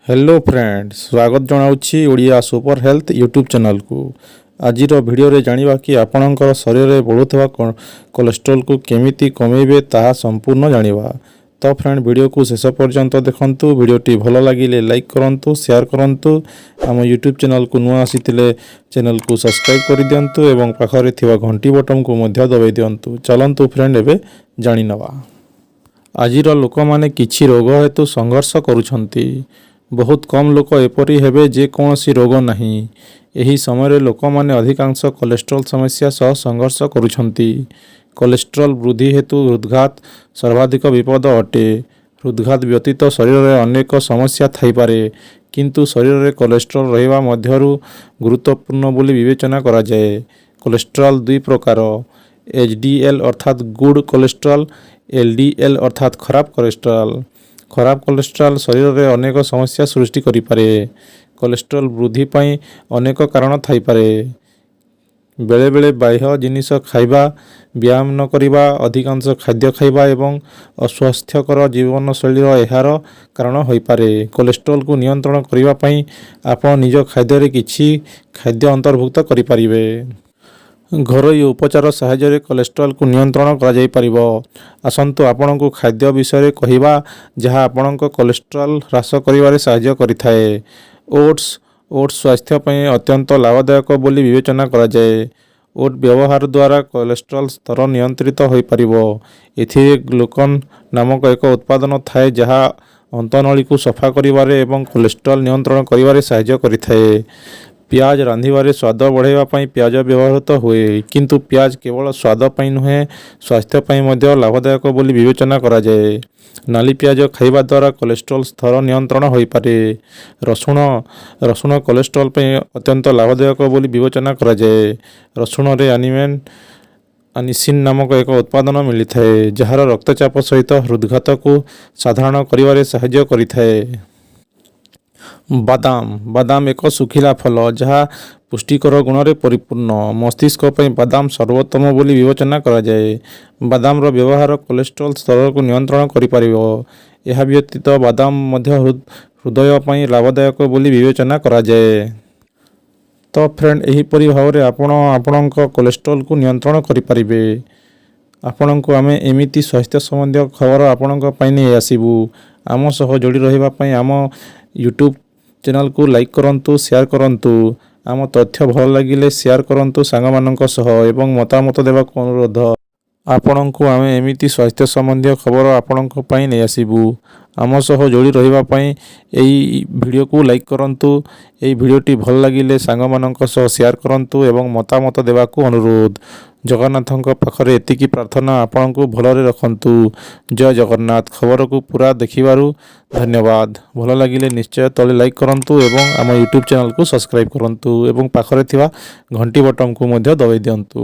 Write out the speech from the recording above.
Hello friend, ସ୍ୱାଗତ ଜଣାଉଛି Odia super health YouTube ଚ୍ୟାନେଲକୁ। ଆଜିର ଭିଡ଼ିଓରେ ଜାଣିବା କି ଆପଣଙ୍କର ଶରୀରରେ ବଢ଼ୁଥିବା କୋଲେଷ୍ଟ୍ରଲକୁ କେମିତି କମେଇବେ, ତାହା ସମ୍ପୂର୍ଣ୍ଣ ଜାଣିବା। ତ ଫ୍ରେଣ୍ଡ, ଭିଡ଼ିଓକୁ ଶେଷ ପର୍ଯ୍ୟନ୍ତ ଦେଖନ୍ତୁ। ଭିଡ଼ିଓଟି ଭଲ ଲାଗିଲେ ଲାଇକ୍ କରନ୍ତୁ, ସେୟାର କରନ୍ତୁ। ଆମ ୟୁଟ୍ୟୁବ୍ ଚ୍ୟାନେଲକୁ ନୂଆ ଆସିଥିଲେ ଚ୍ୟାନେଲକୁ ସବସ୍କ୍ରାଇବ୍ କରିଦିଅନ୍ତୁ ଏବଂ ପାଖରେ ଥିବା ଘଣ୍ଟି ବଟନକୁ ମଧ୍ୟ ଦବାଇ ଦିଅନ୍ତୁ। ଚାଲନ୍ତୁ ଫ୍ରେଣ୍ଡ, ଏବେ ଜାଣିନେବା। ଆଜିର ଲୋକମାନେ କିଛି ରୋଗ ହେତୁ ସଂଘର୍ଷ କରୁଛନ୍ତି। ବହୁତ କମ୍ ଲୋକ ଏପରି ହେବେ ଯେ କୌଣସି ରୋଗ ନାହିଁ। ଏହି ସମୟରେ ଲୋକମାନେ ଅଧିକାଂଶ କୋଲେଷ୍ଟ୍ରଲ ସମସ୍ୟା ସହ ସଂଘର୍ଷ କରୁଛନ୍ତି। କୋଲେଷ୍ଟ୍ରଲ ବୃଦ୍ଧି ହେତୁ ହୃଦଘାତ ସର୍ବାଧିକ ବିପଦ ଅଟେ। ହୃଦଘାତ ବ୍ୟତୀତ ଶରୀରରେ ଅନେକ ସମସ୍ୟା ଥାଇପାରେ, କିନ୍ତୁ ଶରୀରରେ କୋଲେଷ୍ଟ୍ରଲ ରହିବା ମଧ୍ୟରୁ ଗୁରୁତ୍ୱପୂର୍ଣ୍ଣ ବୋଲି ବିବେଚନା କରାଯାଏ। କୋଲେଷ୍ଟ୍ରଲ ଦୁଇ ପ୍ରକାର, HDL ଅର୍ଥାତ୍ ଗୁଡ୍ କୋଲେଷ୍ଟ୍ରଲ, LDL ଅର୍ଥାତ୍ ଖରାପ କୋଲେଷ୍ଟ୍ରଲ। ଖରାପ କୋଲେଷ୍ଟ୍ରଲ ଶରୀରରେ ଅନେକ ସମସ୍ୟା ସୃଷ୍ଟି କରିପାରେ। କୋଲେଷ୍ଟ୍ରଲ ବୃଦ୍ଧି ପାଇଁ ଅନେକ କାରଣ ଥାଇପାରେ। ବେଳେବେଳେ ବାହ୍ୟ ଜିନିଷ ଖାଇବା, ବ୍ୟାୟାମ ନ କରିବା, ଅଧିକାଂଶ ଖାଦ୍ୟ ଖାଇବା ଏବଂ ଅସ୍ୱାସ୍ଥ୍ୟକର ଜୀବନଶୈଳୀର ଏହାର କାରଣ ହୋଇପାରେ। କୋଲେଷ୍ଟ୍ରଲକୁ ନିୟନ୍ତ୍ରଣ କରିବା ପାଇଁ ଆପଣ ନିଜ ଖାଦ୍ୟରେ କିଛି ଖାଦ୍ୟ ଅନ୍ତର୍ଭୁକ୍ତ କରିପାରିବେ। ଘରୋଇ ଉପଚାର ସାହାଯ୍ୟରେ କୋଲେଷ୍ଟ୍ରଲକୁ ନିୟନ୍ତ୍ରଣ କରାଯାଇପାରିବ। ଆସନ୍ତୁ ଆପଣଙ୍କୁ ଖାଦ୍ୟ ବିଷୟରେ କହିବା, ଯାହା ଆପଣଙ୍କ କୋଲେଷ୍ଟ୍ରଲ ହ୍ରାସ କରିବାରେ ସାହାଯ୍ୟ କରିଥାଏ। ଓଟ୍ସ। ଓଟ୍ସ ସ୍ୱାସ୍ଥ୍ୟ ପାଇଁ ଅତ୍ୟନ୍ତ ଲାଭଦାୟକ ବୋଲି ବିବେଚନା କରାଯାଏ। ଓଟ୍ ବ୍ୟବହାର ଦ୍ୱାରା କୋଲେଷ୍ଟ୍ରଲ ସ୍ତର ନିୟନ୍ତ୍ରିତ ହୋଇପାରିବ। ଏଥିରେ ଗ୍ଲୁକନ୍ ନାମକ ଏକ ଉପାଦାନ ଥାଏ, ଯାହା ଅନ୍ତନଳୀକୁ ସଫା କରିବାରେ ଏବଂ କୋଲେଷ୍ଟ୍ରଲ ନିୟନ୍ତ୍ରଣ କରିବାରେ ସାହାଯ୍ୟ କରିଥାଏ। ପିଆଜ। ରାନ୍ଧିବାରେ ସ୍ୱାଦ ବଢ଼ାଇବା ପାଇଁ ପିଆଜ ବ୍ୟବହୃତ ହୁଏ। କିନ୍ତୁ ପିଆଜ କେବଳ ସ୍ୱାଦ ପାଇଁ ନୁହେଁ, ସ୍ୱାସ୍ଥ୍ୟ ପାଇଁ ମଧ୍ୟ ଲାଭଦାୟକ ବୋଲି ବିବେଚନା କରାଯାଏ। ନାଲି ପିଆଜ ଖାଇବା ଦ୍ୱାରା କୋଲେଷ୍ଟ୍ରଲ ସ୍ତର ନିୟନ୍ତ୍ରଣ ହୋଇପାରେ। ରସୁଣ। ରସୁଣ କୋଲେଷ୍ଟ୍ରଲ ପାଇଁ ଅତ୍ୟନ୍ତ ଲାଭଦାୟକ ବୋଲି ବିବେଚନା କରାଯାଏ। ରସୁଣରେ ଆଲିସିନ୍ ନାମକ ଏକ ଉପାଦାନ ମିଳିଥାଏ, ଯାହାର ରକ୍ତଚାପ ସହିତ ହୃଦଘାତକୁ ସାଧାରଣ କରିବାରେ ସାହାଯ୍ୟ କରିଥାଏ। ବାଦାମ। ବାଦାମ ଏକ ଶୁଖିଲା ଫଳ, ଯାହା ପୁଷ୍ଟିକର ଗୁଣରେ ପରିପୂର୍ଣ୍ଣ। ମସ୍ତିଷ୍କ ପାଇଁ ବାଦାମ ସର୍ବୋତ୍ତମ ବୋଲି ବିବେଚନା କରାଯାଏ। ବାଦାମର ବ୍ୟବହାର କୋଲେଷ୍ଟ୍ରଲ ସ୍ତରକୁ ନିୟନ୍ତ୍ରଣ କରିପାରିବ। ଏହା ବ୍ୟତୀତ ବାଦାମ ମଧ୍ୟ ହୃଦୟ ପାଇଁ ଲାଭଦାୟକ ବୋଲି ବିବେଚନା କରାଯାଏ। ତ ଫ୍ରେଣ୍ଡ, ଏହିପରି ଭାବରେ ଆପଣ ଆପଣଙ୍କ କୋଲେଷ୍ଟ୍ରଲକୁ ନିୟନ୍ତ୍ରଣ କରିପାରିବେ। ଆପଣଙ୍କୁ ଆମେ ଏମିତି ସ୍ୱାସ୍ଥ୍ୟ ସମ୍ବନ୍ଧୀୟ ଖବର ଆପଣଙ୍କ ପାଇଁ ନେଇ ଆସିବୁ। ଆମ ସହ ଯୋଡ଼ି ରହିବା ପାଇଁ ଆମ ୟୁଟ୍ୟୁବ୍ ଚ୍ୟାନେଲକୁ ଲାଇକ୍ କରନ୍ତୁ, ସେୟାର କରନ୍ତୁ। ଆମ ତଥ୍ୟ ଭଲ ଲାଗିଲେ ସେୟାର କରନ୍ତୁ ସାଙ୍ଗମାନଙ୍କ ସହ ଏବଂ ମତାମତ ଦେବାକୁ ଅନୁରୋଧ। ଆପଣଙ୍କୁ ଆମେ ଏମିତି ସ୍ୱାସ୍ଥ୍ୟ ସମ୍ବନ୍ଧୀୟ ଖବର ଆପଣଙ୍କ ପାଇଁ ନେଇ ଆସିବୁ। ଆମ ସହ ଯୋଡ଼ି ରହିବା ପାଇଁ ଏଇ ଭିଡ଼ିଓକୁ ଲାଇକ୍ କରନ୍ତୁ। ଏହି ଭିଡ଼ିଓଟି ଭଲ ଲାଗିଲେ ସାଙ୍ଗମାନଙ୍କ ସହ ସେୟାର କରନ୍ତୁ ଏବଂ ମତାମତ ଦେବାକୁ ଅନୁରୋଧ। ଜଗନ୍ନାଥଙ୍କ ପାଖରେ ଏତିକି ପ୍ରାର୍ଥନା, ଆପଣଙ୍କୁ ଭଲରେ ରଖନ୍ତୁ। ଜୟ ଜଗନ୍ନାଥ। ଖବରକୁ ପୁରା ଦେଖିବାରୁ ଧନ୍ୟବାଦ। ଭଲ ଲାଗିଲେ ନିଶ୍ଚୟ ତଳେ ଲାଇକ୍ କରନ୍ତୁ ଏବଂ ଆମ ୟୁଟ୍ୟୁବ୍ ଚ୍ୟାନେଲକୁ ସବସ୍କ୍ରାଇବ୍ କରନ୍ତୁ ଏବଂ ପାଖରେ ଥିବା ଘଣ୍ଟି ବଟନକୁ ମଧ୍ୟ ଦବାଇ ଦିଅନ୍ତୁ।